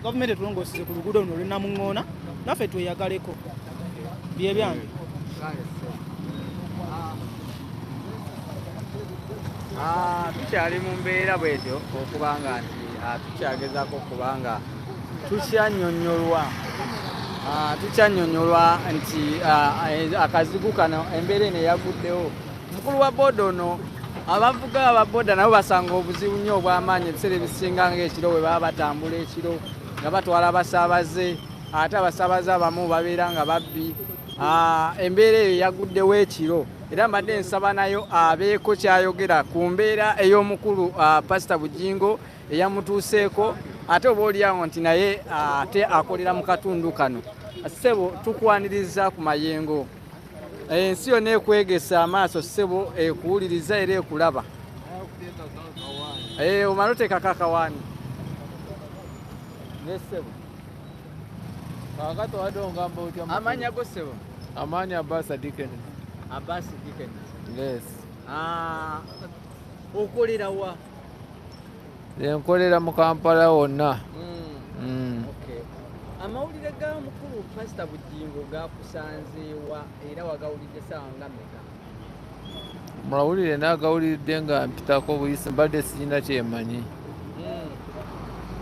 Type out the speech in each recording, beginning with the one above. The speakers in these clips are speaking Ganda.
Gavumenti etulongooseze ku luguudo luno olw'e Namuŋŋoona, naffe tweyagaleko. Byebyange. Tukyali mu mbeera bwetyo okubanga nti tukyagezaako okubanga tukyannyonnyolwa nti akazigu kano, embeera eno eyaguddewo, mukulu wa booda ono, abavuga ababoda nabo basanga obuzibu nnyo obw'amaanyi ebiseera ebisinga ng'ekiro bwe baba batambula ekiro nga batwala abasaabaze, ate abasaabaze abamu babeera nga babbi. Embeera eyo yaguddewo ekiro, era mbadde nsaba nayo abeeko kyayogera ku mbeera ey'omukulu Pasita Bugingo eyamutuuseeko, ate oba oliawo nti naye ate akolera mu katundu kano. Ssebo, tukwaniriza ku Mayengo. Ensi yonna ekwegesa amaaso, ssebo, ekuwuliriza era ekulaba. Omala oteekako akawaani ne ssebo. Kaakati wadde ongamba otya, mukulu? Amannya go, ssebo? Amaanyi Abasa Dickens. Abasi Dickens. Yes. Okolera wa? Nkolera mu Kampala wonna. Okay. Amawulire ga mukulu Pasita Bugingo gakusanzeewa era wagawulidde saawa nga mmeka? Mawulire naagawuliridde nga mpitako buyisi, mbadde sirina kyemanyi,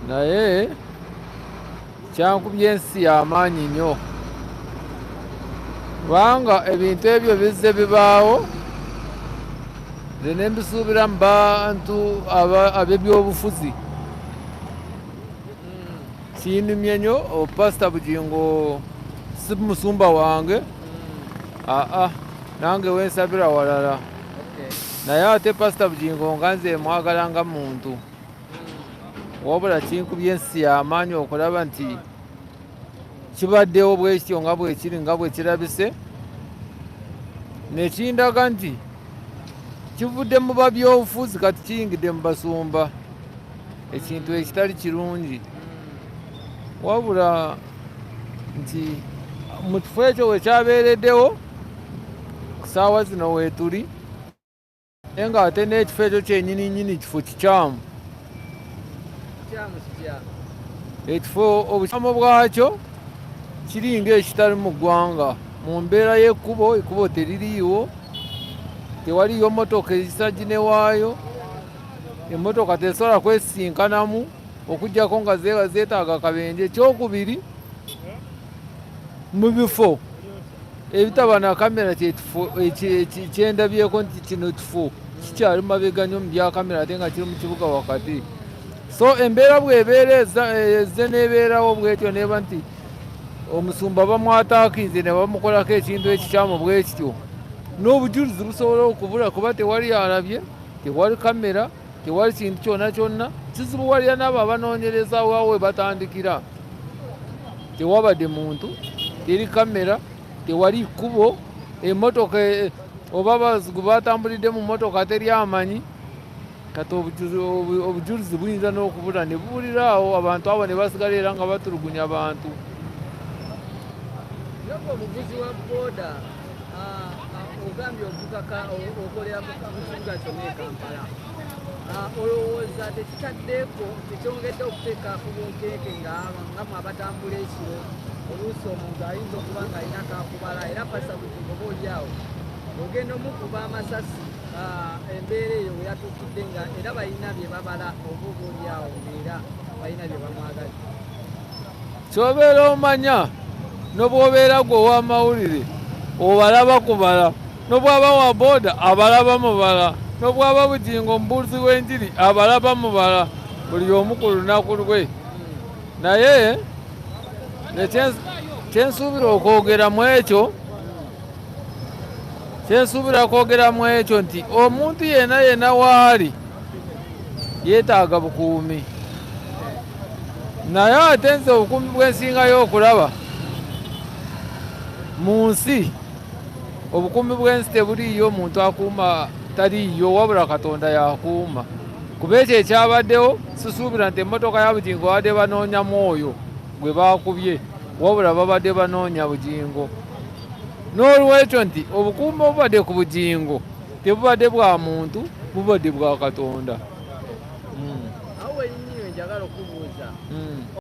naye kyankubye ensi y'amaanyi nnyo, kubanga ebintu ebyo bizze bibaawo, nze ne mbisuubira mu bantu ab'ebyobufuzi. Kinumye nnyo. Pasita Bugingo si musumba wange, aa, nange wensabira walala, naye ate Pasita Bugingo nga nze mwagala nga muntu, wabula kinkubye ensi y'amaanyi okulaba nti kibaddewo bwekityo nga bwekiri, nga bwe kirabise, nekindaga nti kivudde mu babyobufuzi, kati kiyingidde mu basumba, ekintu ekitali kirungi. Wabula nti mu kifo ekyo we kyabeereddewo ku ssaawa zino weetuli, naye ng'ate n'ekifo ekyo kyennyini nnyini kifo kikyamu. Kikyamu kitya? Ekifo obukyamu bwakyo kiringa ekitali mu ggwanga mu mbeera y'ekkubo. Ekkubo teririiwo, tewaliyo motoka eyisa gine waayo, emmotoka tesobola kwesinkanamu okuggyako nga zeetaaga kabenje. Ekyokubiri, mu bifo ebitaba na kamera, kyekifo kyendabyeko nti kino kifo kikyali mabega nnyo mu bya kamera, ate nga kiri mu kibuga wakati. So embeera bw'ebeera ezze n'ebeerawo bwetyo, neeba nti omusumba bamwataakinze ne bamukolako ekintu ekikyamu bwe kityo, n'obujulizi busobola okubula kuba tewali alabye, tewali kamera, tewali kintu kyonna kyonna. Kizibu walira n'abo abanoonyereza wawe batandikira. Tewabadde muntu, teri kamera, tewali kkubo, emmotoka oba abazigu batambulidde mu mmotoka teri amanyi. Kati obujulizi buyinza n'okubula ne bubulira awo, abantu abo ne basigala era nga batulugunya abantu. Yoga omuvuzi wa booda, ogambye ovuga okolera mu kibuga kyonna e Kampala. Olowooza tekitaddeeko, tekyongedde okuteeka ku bunkenke nga mwe abatambula ekiro? Oluusi omuntu ayinza okuba ng'alina kakubala, era Pasita Bugingo oba oli awo ogenda omukuba amasasi, embeera eyo we yatuukidde nga era balina bye babala, oba oli awo ng'era balina bye bamwagala. Kyobeera omanya, nobwobeera gwe ow'amawulire obalaba kubala, nobwaba wa booda abalaba mubala, nobwaba Bugingo omubuulizi w'enjiri abalaba mubala, buli omu ku lunaku lwe. Naye kyensuubira okwogeramu ekyo, kyensuubira kwogeramu ekyo nti omuntu yenna yenna waali yeetaaga bukuumi, naye ate nze obukuumi bwensingayo okulaba mu nsi, obukuumi bw'ensi tebuliiyo, omuntu akuuma taliiyo, wabula Katonda yakuuma. Kuba ekyo ekyabaddewo, sisuubira nti emmotoka ya Bugingo babadde banoonya mwoyo gwe baakubye, wabula babadde banoonya Bugingo. N'olwekyo nti obukuumi obubadde ku Bugingo tebubadde bwa muntu, bubadde bwa Katonda.